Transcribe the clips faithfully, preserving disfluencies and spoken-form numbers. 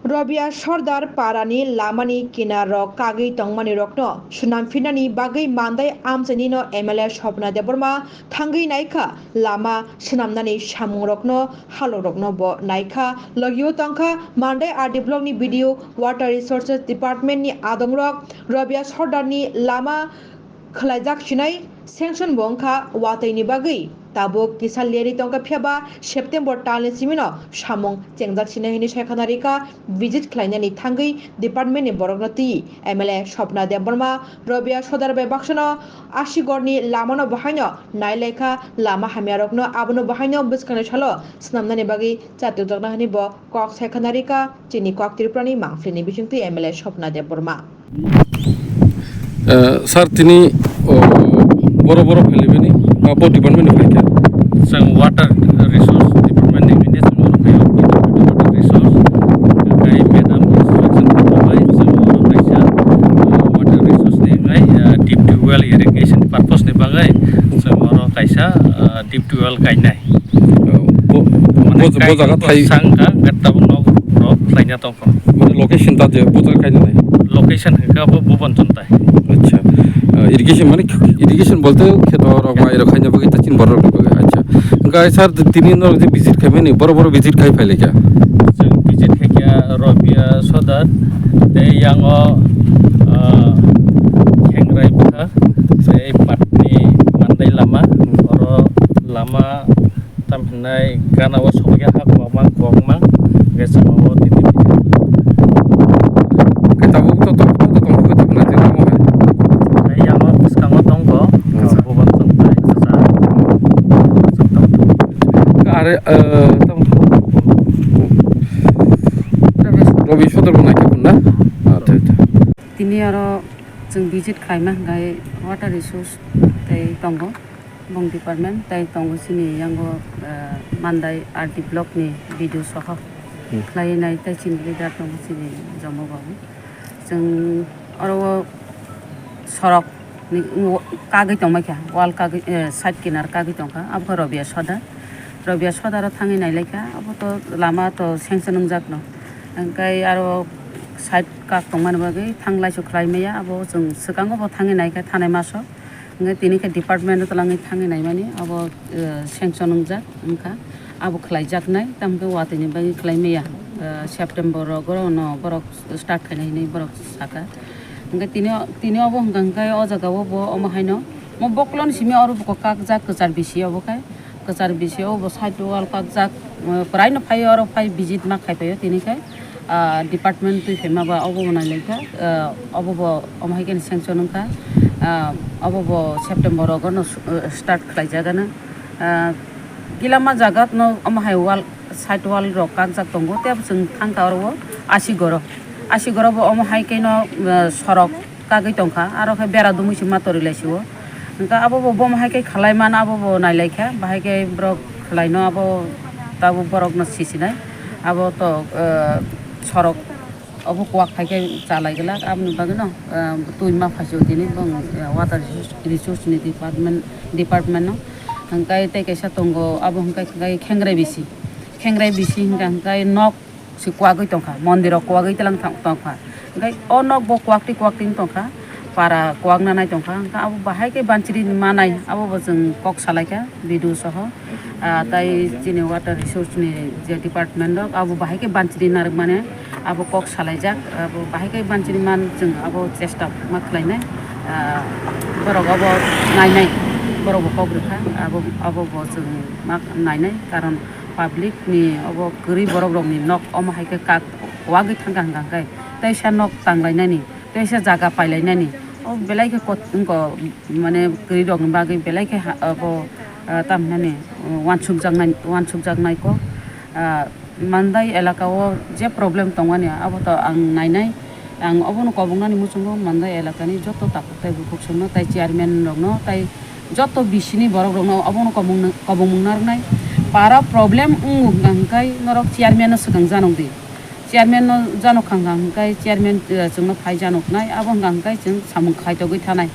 Robia Sordar parani lamani kinarrok kagwi tongmanirokno swnam phinani bagwi Mandai amchainino M L A Swapna Debbarma thangwi naikha, lama swnamnani samungrokno, halorokno bo naikha. Logio tongkha Mandai R D blockni B D O, Water Resources Departmentni adongrok Robia Sordarni lama khwlaijak sinai, sanction bo wngkha watwi ni bagwi. Tabuk kisa liyari tongkha, phiya ba September talni simi no samung chengjak sinai hinwi sai khana rikha. Visit khlainani thangwi department ni borok no twi M L A Swapna Debbarma Robia Sordar bai baksa no Asigor ni lama no bo haino nai laikha, lama hamya rok no abo no bo haino bwskang ni salo swnamnani bagwi chatokjakna hinwi bo kok sai khana rikha chini Kok Tripura ni mangpili ni bisingtwi M L A Swapna Debbarma. Eh, sir, tini, oh, boro boro phailibini, ah, bo department ni phaikha? Chwng Water Resource Department ni hwnwi chwng oro phaio, P W D Water Resource. Kai madam instruction khwlaibai, chwng oro kaisa, oh, Water Resource ni wngnai, ah, deep tube well irrigation purpose ni bagwi chwng oro kaisa, ah, deep tube well kainai. Oh, bo, mane bo, bo jaga thai sang ka, gat tabuk nok rok khlaina tongkha. Mane location ta je bo jaga kainai? Location hwnkha bo Bhuban Chontai. Acha. Ah, irrigation mane irrigation bolte kheto rok mai rok khaina bagwi ta chin borok rok bagwi. Acha. Hwnkha sir tini no je visit khaimani, boro boro visit khai phailaikha? Chwng visit khaikha Robia Sordar, tei yango, ah, Khengrai bwkha, tei Patni Mandai lama, oro lama Tam hinai gana o sokya ha kwbangma kwbangma hwnkhe chwng o tini. Khe tabuk to tong to tong khe tabuk nai tongmo hai. Tei yang o bwskango tongo. Acha. Bhuban Chontai kwchak. Are, eh, tam. Robia Sordar bo naikha kunna? Acha, acha. Tini oro chwng visit khlaima hwnkhe water resource tei tongo, bong department tei tongo chini yango, eh, Mandai R D block ni B D O soho. Hmm. Khlai nai tei chini leader tongo chini Jomo babu. Chwng oro o sorok ni kagwi tongmai kha, wall kagwi, eh, side kinar kagwi tongkha, abo khe Robia Sordar. Robia Sordar o thangwi nailaikha, abo to lama to sanction wngjak no. Hwnkhe aro side kak tongmani bagwi thanglaisu khlai maya, abo chwng swkango bo thangwi naikha thanai maso. Hwnkhe tini khe department o twlangwi thangwi naimani, abo, eh, sanction wngjak wngkha, abo khlaijaknai, tamo khe watwi ni bagwi khlai maya, eh, September rogo no borok start khainai hinwi borok sakha. Hwnkhe tini o, tini obo hwnkha hwnkhe o jaga o bo omo haino, mo bokolo ni simi oro bo kakjak kwchar bisi obo khai. Kwchar bisi o bo side wall kakjak, eh, kwrai no phai oro phai visit ma khai phaio tini khai, ah, department twi phaima ba obo bo nai lai kha, eh, obo bo omo hai khe sanction wng kha, ah, obo bo September rogo no, eh, start khlai jak gana, ah, gila ma jaga no omo hai wall side wall rok kakjak tongo tei chwng thang kha oro o Asigoro, Asigoro bo omo hai khe no, eh, sorok kagwi tongkha, aro khe bera dumui se ma tori lai sio. Hwnkhe abo bo bomo hai khe khlai mano, abo bo nai lai kha, bahai khe borok khlai no abo tabuk borok no si sinai. Abo to, eh, sorok obo kuak phai khe cha lai glak, aboni bagwi no, eh, twi ma phai sio tini bong, eh, water resource ni department, department no. Hwnkhe tei kaisa tongo, abo hwnkhe khe Khengrai bisi, Khengrai bisi hwnkhe hwnkhe nok se kuagwi tongkha, mondir o kuagwi tlang thang tongkha. Hwnkhe o nok bo kuaktwi kuaktwi wng tongkha, para kuakna nai tongkha. Hwnkhe abo bahai khe banchiri manai, abo bo chwng kok salaikha B D O soho. Ah, tai chini water resource ni je department rok, abo bahai khe banchiri narwk mane, abo kok salaijak, abo bahai khe banchiri man chwng abo chesta ma khlainai. Ah, borok abo nainai, borok bo kok rwkha, abo, abo bo chwng ma nainai, karon public ni obo kwrwi borok rok ni nok omo hai khe kak wagwi thang kha hwnkha hwnkhe teisa nok tang lai nani, teisa jaga pai lai nani, o belai khe kot-, wngkha, mane kwrwi rok ni bagwi belai khe ha-, obo, ah, tam hinani, uansuk jak nai, uansuk jak nai kok, ah, Mandai elaka o je problem tong mani abo to ang nai nai. Ang obono kobongnani muchungo Mandai elakani joto takhuk tei bukhuk songno tei chairman rokno tei joto bisini borok rokno obono kobong, kobongmung narwknai. Para problem wng hwnkha hwnkhe norok chairman no swkang janok di. Chairman no janok kha hwnkha hwnkhe chairman, eh, chwngno phai janoknai, abo hwnkha hwnkhe chwng samung khaitogwi thanai.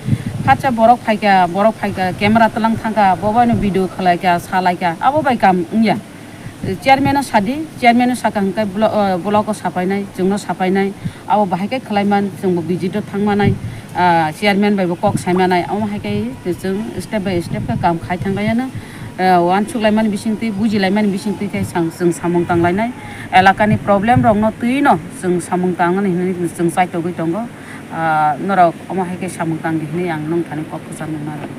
Khatsa borok phaikha, borok phaikha, camera twlang thangkha, bo baino video khwlaikha, salaikha, abo bai kam wngya. Chairman no sadi, chairman no saka hwnkhe blo-, o, block o sapainai, chwngno sapainai, abo bahai khe khlaiman, chwngbo visit o thangmanai, ah, chairman bai bo kok saimanai, omo hai khe chwng step by step khe kam khai thanglaiyano, ah, uansuk laimani bisingtwi, buji laimani bisingtwi khe sang-, chwng samung tanglainai, elakani problem rokno twino chwng samung tangnani hwnwi chwng chaitogwi tongo. Ah, norok omo hai khe samung tang di hwnwi ang nwng thani kok kwchang nung narwkgo.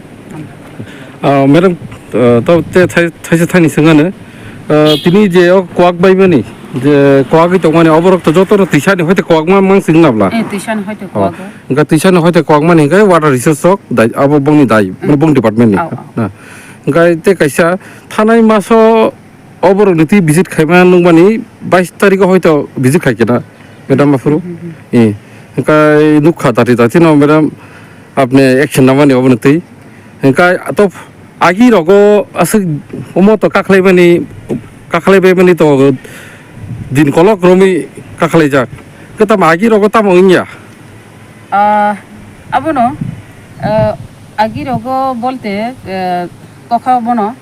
Ah, madam, ah, to te thai-, thaisa thani swngano. Ah, tini je o kwak baimani, je kwagwi tongmani, oborok to jotono twisani hoite kwak ma-, mang sing nabla. Eh, twisani hoite Oh, kwak o. Hwnkhe twisani hoite kwak mani hwnkhe water resource rok dai, abo bongni dai, Hmm. Bong department ni. Oh, oh. Na. Hwnkhe te kaisa thanai maso o borok ni twi visit khaima nukmani bais tarikh o hoito visit khai khe na, madam aphuru. Hmm, hmm, hmm. Eh, hwnkhe nukha dati dati no madam apni action namani obo ni twi. Hwnkhe to agi rogo aswk omo to kakhlai mani, kakhlai bai mani to din kolok romwi kakhlai jak. Hwnkhe tamo agi rogo tamo wngya? Ah, abono, ah, agi rogo bolte, ah, kokha bono,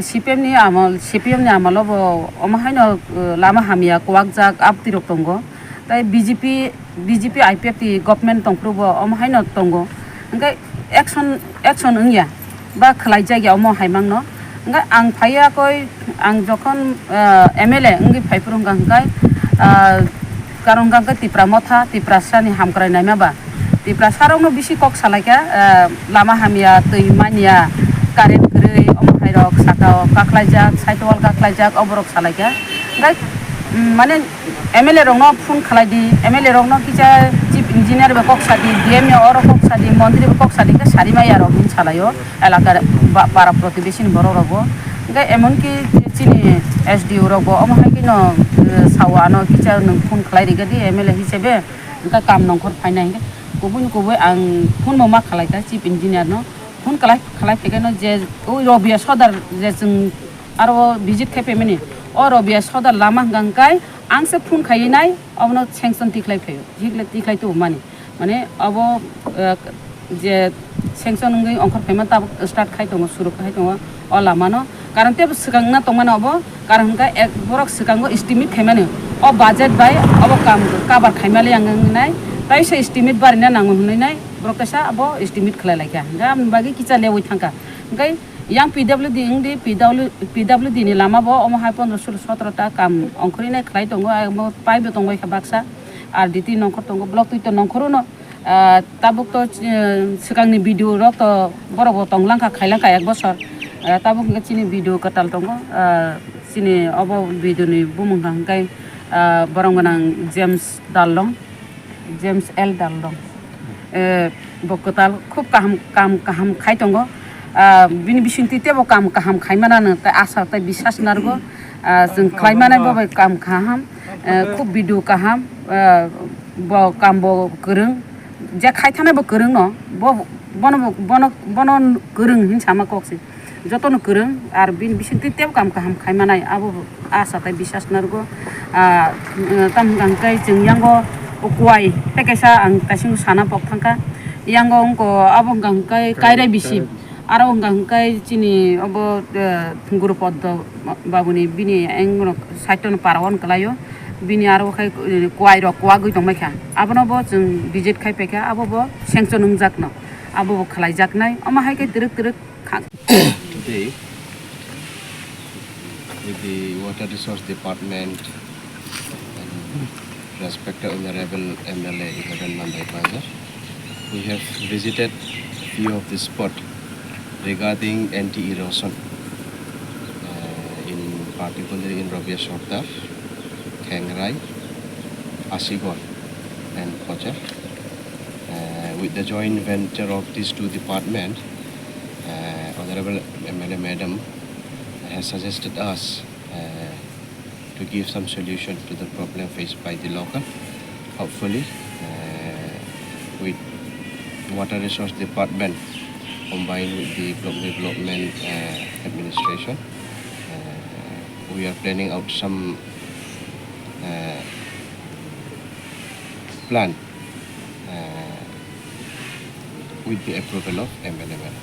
C P M ni amol, C P M ni amolo bo omo haino, ah, lama hamya kwak jak abtwi rok tongo. Tai B J P, B J P I P F T government tongphuru bo omo haino tongo. Hwnkhe action, action wngya. Ba khwlai jak ya omo hai mangno. Hwnkhe ang phaiya koi, ang jokhon, ah, M L A wngwi phai phuru hwnkha hwnkhe, ah, karon hwnkha hwnkhe Tipra Motha, Tiprasa ni hamkrai naima ba. Tiprasa rokno bisi kok salai kha, ah, lama hamya, twi manya, current kwrwi, omo hai rok saka o kakhlai jak, side wall kakhlai jak, oborok salai kha. Hwnkhe, mm, mane, M L A rokno phone khlai di, M L A rokno kisa chief engineer bai kok sa di, D M A oro kok sa di, montri bai kok sa di, hwnkhe sari maya rok hwn salai o, elaka ba-, para protibesi ni borok rok bo. Hwnkhe emon ki chini S D O rok bo omo hai khe no, eh, sao ano kisa nwng phone khlai ri di M L A hisabe, hwnkhe kam nongkhor phainai hwnkhe kubui ni kubui ang phone bo ma khlai kha chief engineer no, phone khlai, khlai phai khe no je o Robia Sodar je chwng aro visit khai phaimani, o Robia Sodar lama hwnkha hwnkhe ang se phone khaiwi nai, obono sanction tikhlai phaio, tikhlai, tikhlai tubu mani. Mane obo, eh, je sanction wngwi ongkhor phaima tabuk start khai tongo, suru khai tongo o lamano. Karon tebo swkang wngna tongmani obo, karon hwnkha ek borok swkango estimate khaimani. O budget bai obo kam cover khaimali ang wngnai, tai se estimate barina nango hwnwi nai borok kaisa abo estimate khlai laikha. Hwnkhe aboni bagwi kisa lewi thangkha. Hwnkhe yang P W D wngdi, P W, P W D ni lama bo omo hai pondro solo sotro ta kam ongkhorwi nai khlai tongo, amo pipe bo tongbai kha baksa, R D T nongkhor tongo, block twi to nongkhor uno. Ah, tabuk to, eh, swkangni B D O rok to borok bo tong langkha, khai langkha ek bosor. Ah, tabuk hwnkhe chini B D O kwtal tongo, ah, chini obo B D O ni bumung hwnkha hwnkhe, ah, borok gwnang James Darlong. James L Darlong. Eh, bo kwtal khub kaham, kam kaham khai tongo. Ah, bini bisingtwi teibo kam kaham khai manano, tei asa tei bisas narwgo. Ah, chwng khlai manai bo bai kam kaham, eh, khub B D O kaham, eh, bo kam bo kwrwng. Je khai thanai bo kwrwng no, bo, bono, bono, bono kwrwng hin sama kok se. Jotono kwrwng, ar bini bisingtwi teibo kam kaham khai manai, abo asa tei bisas narwgo. Ah, tamo hwnkha hwnkhe chwng yango o kuai tei kaisa ang kaisa sana pok thangkha. Yango wngkha abo hwnkha hwnkhe kairai bisi. Aro hwnkha hwnkhe chini obo, eh, Guru Poddo babuni bini engno side-o para-o kwlaio. Bini aro khai, eh, kuai rok kuagwi tongbaikha. Abono bo chwng visit khai paikha, abo bo sanction wngjakno. Abo bo khlaijaknai. Omo hai khe twrwk twrwk Today, with the Water Resource Department and respected Honorable M L A Ihodan Mandai Bazar, we have visited few of the spot regarding anti-erosion, uh, in particularly in Robia Sordar, Khengrai, Asigor, and Kocher. Uh, with the joint venture of these two departments, uh, Honorable M L A Madam has suggested us, uh, to give some solution to the problem faced by the local. Hopefully, uh, with Water Resource Department combined with the Block Development, uh, Administration, uh, we are planning out some, uh, plan, uh, with the approval of M L A Madam.